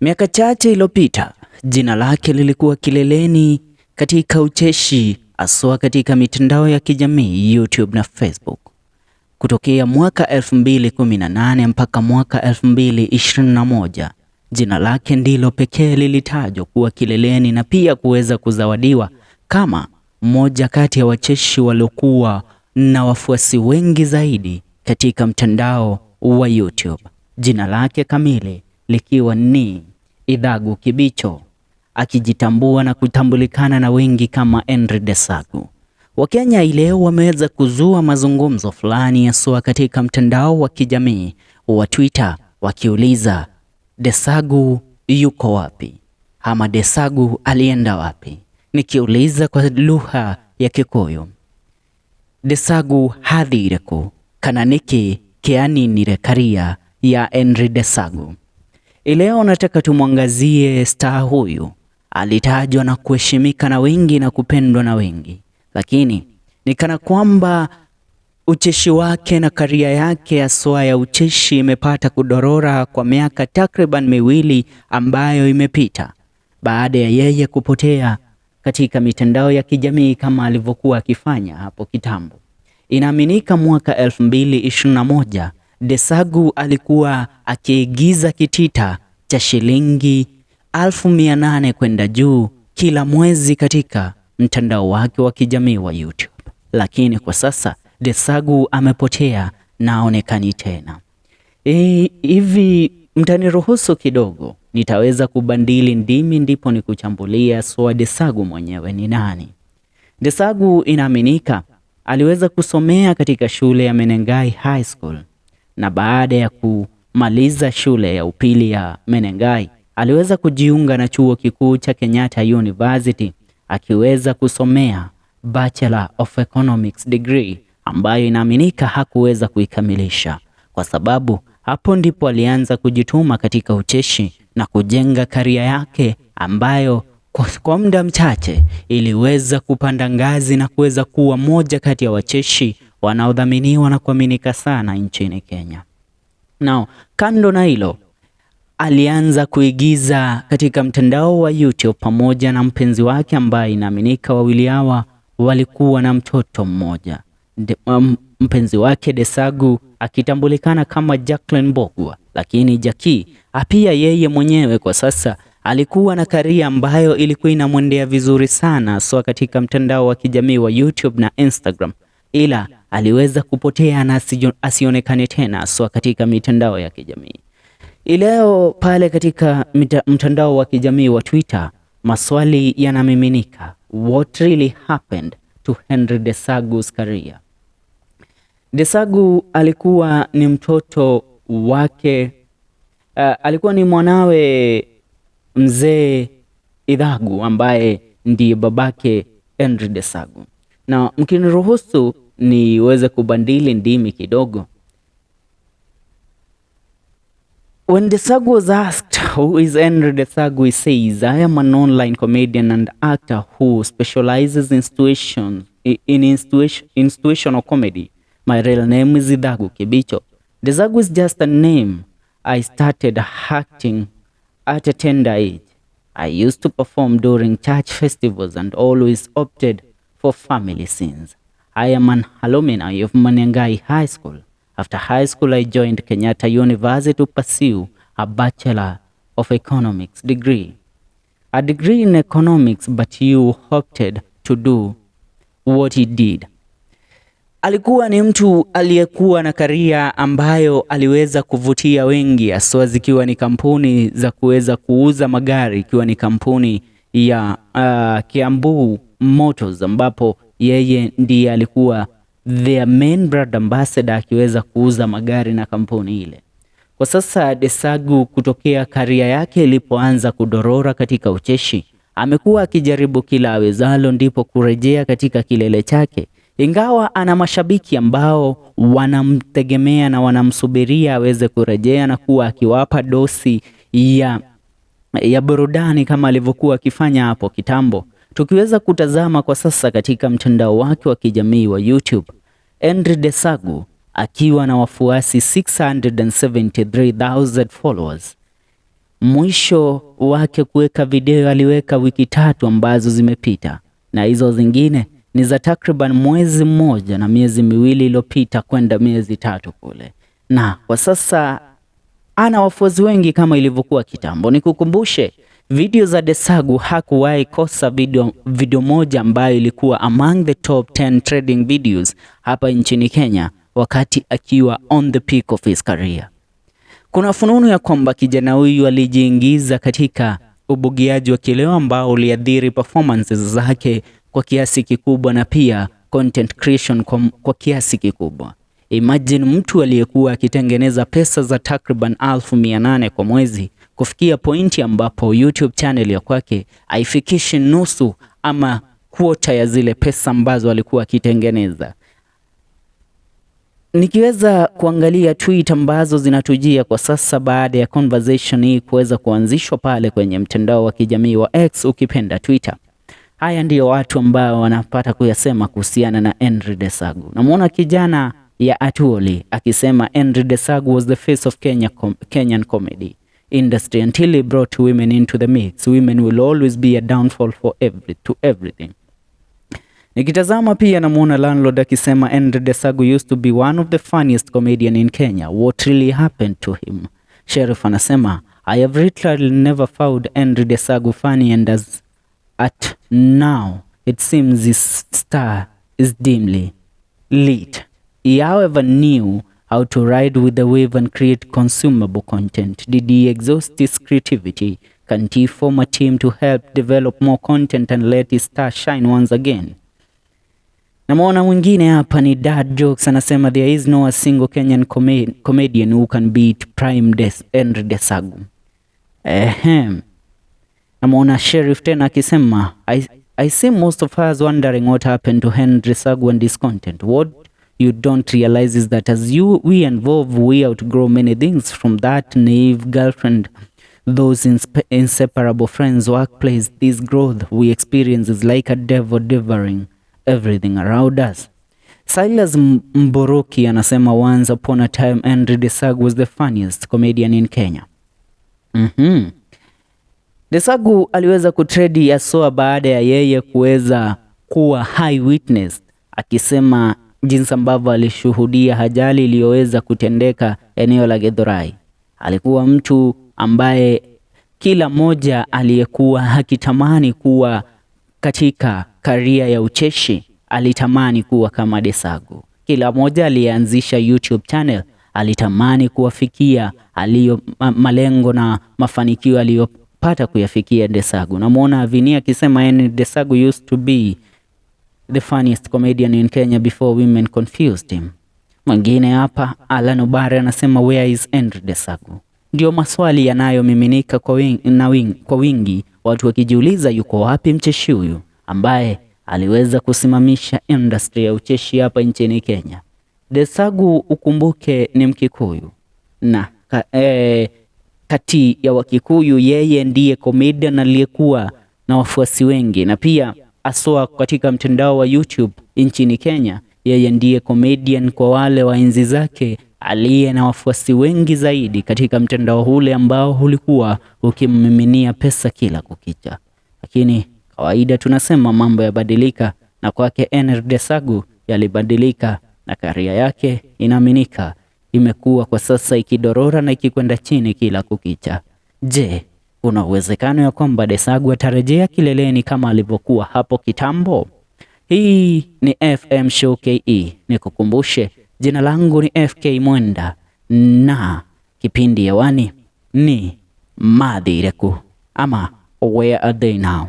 Miaka chache iliyopita jina lake lilikuwa kileleni katika ucheshi, haswa katika mitandao ya kijamii YouTube na Facebook. Kutokea mwaka 2018 mpaka mwaka 2021, jina lake ndilo pekee lilitajwa kuwa kileleni na pia kuweza kuzawadiwa kama mmoja kati ya wacheshi waliokuwa na wafuasi wengi zaidi katika mtandao wa YouTube. Jina lake kamili likiwa ni Idhagu Kibicho, akijitambua na kutambulikana na wengi kama Henry Desagu. Wakenya leo wameweza kuzua mazungumzo fulani haswa katika mtandao wa kijamii wa Twitter wakiuliza Desagu yuko wapi ama Desagu alienda wapi? Nikiuliza kwa lugha ya Kikuyu, Desagu hathire kũ kana nĩkĩ kĩaninire career ya Henry Desagu? Leo nataka tumwangazie star huyu. Alitajwa na kuheshimika na wengi na kupendwa na wengi, lakini ni kana kwamba ucheshi wake na career yake haswa ya ucheshi imepata kudorora kwa miaka takriban 2 ambayo imepita baada ya yeye kupotea katika mitandao ya kijamii kama alivyokuwa akifanya hapo kitambo. Inaaminika mwaka 2021 Desagu alikuwa akiigiza kitita cha shilingi 800,000 kwenda juu kila mwezi katika mtandao wake wa kijamii wa YouTube, lakini kwa sasa Desagu amepotea na haonekani tena. Hivi mtaniruhusu kidogo, nitaweza kubadili ndimi ndipo nikuchambulia swa Desagu mwenyewe ni nani. Desagu inaaminika aliweza kusomea katika shule ya Menengai High School na baada ya kumaliza shule ya upili ya Menengai aliweza kujiunga na chuo kikuu cha Kenyatta University akiweza kusomea Bachelor of Economics degree ambayo inaaminika hakuweza kuikamilisha kwa sababu hapo ndipo alianza kujituma katika ucheshi na kujenga career yake ambayo kwa muda mchache iliweza kupanda ngazi na kuweza kuwa moja kati ya wacheshi wanaodhaminiwa na kuaminika sana nchini Kenya. Now, kando na hilo, alianza kuigiza katika mtandao wa YouTube pamoja na mpenzi wake ambaye inaaminika wawili hawa walikuwa na mtoto mmoja. Mpenzi wake Desagu akitambulikana kama Jacqueline Mbugua, lakini Jackie pia yeye mwenyewe kwa sasa alikuwa na career ambayo ilikuwa inamwendea vizuri sana so katika mtandao wa kijamii wa YouTube na Instagram, ila aliweza kupotea na asionekane tena so katika mitandao ya kijamii. Ileo pale katika mtandao wa kijamii wa Twitter maswali yanamiminika. What really happened to Henry Desagu's career? Desagu alikuwa ni mtoto wake, alikuwa ni mwanawe mzee Idhagu ambaye ndiye babake Henry Desagu. Na mkiniruhusu niweze kubadili ndimi kidogo. When Desagu was asked who is Henry Desagu, he says, "I am an online comedian and actor who specializes in situational comedy. My real name is Idhagu Kibicho. Desagu is just a name. I started acting at a tender age. I used to perform during church festivals and always opted for family scenes. I am an alumni of Menengai High School. After high school, I joined Kenyatta University to pursue a Bachelor of Economics degree. A degree in economics, but you opted to do what he did." Alikuwa ni mtu aliyekuwa na career ambayo aliweza kuvutia wengi, haswa zikiwa ni kampuni za kuweza kuuza magari, ikiwa ni kampuni ya Kiambu Motors, ambapo yeye ndiye alikuwa their main brand ambassador akiweza kuuza magari na kampuni ile. Kwa sasa Desagu kutokea career yake ilipoanza kudorora katika ucheshi, amekuwa akijaribu kila awezalo ndipo kurejea katika kilele chake, ingawa ana mashabiki ambao wanamtegemea na wanamsubiria aweze kurejea na kuwa akiwapa dosi ya burudani kama alivyokuwa akifanya hapo kitambo. Tukiweza kutazama kwa sasa katika mtandao wake wa kijamii wa YouTube, Henry Desagu akiwa na wafuasi 673,000 followers. Mwisho wake kuweka video aliweka wiki 3 ambazo zimepita, na hizo zingine ni za takriban mwezi mmoja na miezi 2 iliyopita kwenda miezi 3 kule. Na kwa sasa ana wafuasi wengi kama ilivyokuwa kitambo. Nikukumbushe, video za Desagu hakuwahi kosa video moja ambayo ilikuwa among the top 10 trending videos hapa nchini Kenya wakati akiwa on the peak of his career. Kuna fununu ya kwamba kijana huyu alijiingiza katika ubugiaji wa kileo ambao uliathiri performances zake kwa kiasi kikubwa na pia content creation kwa kiasi kikubwa. Imagine mtu aliyekuwa akitengeneza pesa za takriban 800,000 kwa mwezi kufikia pointi ambapo YouTube channel ya kwake haifikishi nusu ama quarter ya zile pesa ambazo alikuwa akitengeneza. Nikiweza kuangalia tweet ambazo zinatujia kwa sasa baada ya conversation hii kuweza kuanzishwa pale kwenye mtandao wa kijamii wa X, ukipenda Twitter. Haya ndiyo watu ambao wanapata kuyasema kuhusiana na Henry Desagu. Namuona kijana ya Atuoli akisema Henry Desagu was the face of Kenyan comedy industry until he brought women into the mix. Women will always be a downfall to everything. Nikitazama pia namuona landlord akisema Henry Desagu used to be one of the funniest comedian in Kenya. What really happened to him? Sheriff anasema I have literally never found Henry Desagu funny, and as at now it seems his star is dimly lit. He, however, knew how to ride with the wave and create consumable content. Did he exhaust his creativity? Can't he form a team to help develop more content and let his star shine once again? Namwona mwingine hapa ni Dad Jokes anasema there is no a single Kenyan comedian who can beat Prime Henry Desagu. Ehem. Namwona Sheriff tena akisema I see most of us wondering what happened to Henry Desagu and his content. What you don't realize is that as we evolve, we outgrow many things, from that naive girlfriend, those inseparable friends, workplace. This growth we experience is like a devil devouring everything around us. Silas Mboroki anasema once upon a time Henry Desagu was the funniest comedian in Kenya. Desagu aliweza kutrend haswa baada ya yeye kuweza kuwa eye witness akisema jinsi ambavyo alishuhudia ajali iliyoweza kutendeka eneo la Githurai. Alikuwa mtu ambaye kila mmoja aliyekuwa akitamani kuwa katika career ya ucheshi alitamani kuwa kama Desagu. Kila mmoja aliyeanzisha YouTube channel alitamani kuwafikia aliyo malengo na mafanikio aliyopata kuyafikia Desagu. Namuona Avini akisema yani Desagu used to be the funniest comedian in Kenya before women confused him. Mwingine hapa Alan Obare anasema where is Henry Desagu? Ndio maswali yanayomiminika kwa wingi, watu wakijiuliza yuko wapi mcheshi huyu ambaye aliweza kusimamisha industry ya ucheshi hapa nchini Kenya. Desagu, ukumbuke, ni Mkikuyu na kati ya Wakikuyu yeye ndiye comedian aliyekuwa na wafuasi wengi, na pia haswa katika mtandao wa YouTube nchini Kenya, yeye ndiye comedian kwa wale wa enzi zake aliye na wafuasi wengi zaidi katika mtandao ule ambao ulikuwa ukimmiminia pesa kila kukicha. Lakini kawaida tunasema mambo yabadilika, na kwake Henry Desagu yalibadilika, na career yake inaaminika imekuwa kwa sasa ikidorora na ikikwenda chini kila kukicha. Je, kuna uwezekano ya kwamba Desagu atarejea kileleni kama alivyokuwa hapo kitambo? Hii ni FM Show KE. Nikukumbushe, jina langu ni FK Mwenda na kipindi hewani ni Mathireku ama Where Are They Now?